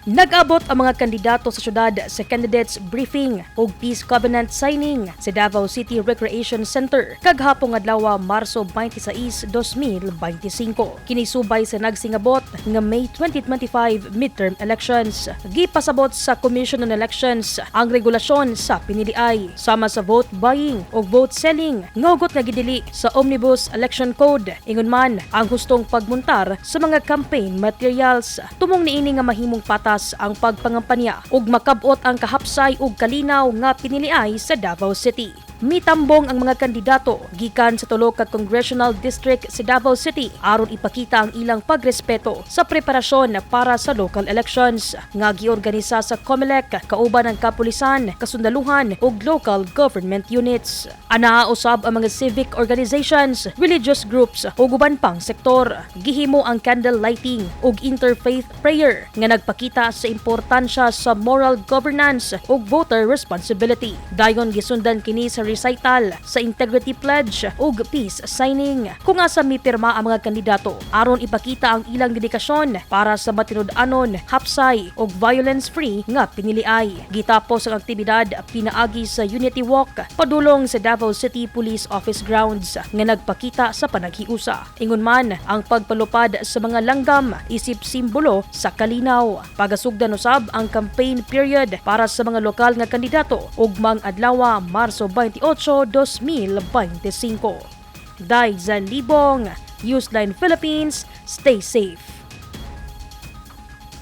Nag-abot ang mga kandidato sa syudad sa candidates briefing ug peace covenant signing sa Davao City Recreation Center kaghapong adlaw, Marso 26, 2025. Kini subay sa nagsingabot nga May 2025 midterm elections. Gipasabot sa Commission on Elections ang regulasyon sa piniliay sama sa vote buying ug vote selling nga hugot nga gidili sa Omnibus Election Code. Ingon man ang hustong pagmuntar sa mga campaign materials. Tumong niini nga mahimong patas ang pagpangampanya ug makab-ot ang kahapsay ug kalinaw nga piniliay sa Davao City. Mitambong ang mga kandidato gikan sa tulo ka congressional district sa Davao City aron ipakita ang ilang pagrespeto sa preparasyon para sa local elections nga giorganisa sa COMELEC kauban ang kapulisan, kasundaluhan ug local government units. Anaa usab ang mga civic organizations, religious groups ug uban pang sektor. Gihimo ang candle lighting ug interfaith prayer nga nagpakita sa importansya sa moral governance ug voter responsibility. Dayon gisundan kini sa recital sa Integrity Pledge ug peace signing kung asa mipirma ang mga kandidato aron ipakita ang ilang dedikasyon para sa matinud-anon, hapsay ug violence-free nga piniliay. Gitapos ang aktibidad pinaagi sa Unity Walk padulong sa Davao City Police Office grounds nga nagpakita sa panaghiusa. Ingon man ang pagpalupad sa mga langgam isip simbolo sa kalinaw. Pagasugdan usab ang campaign period para sa mga lokal nga kandidato ugmang adlaw, Marso 28, 2025. Daiza Libong, Newsline Philippines, stay safe.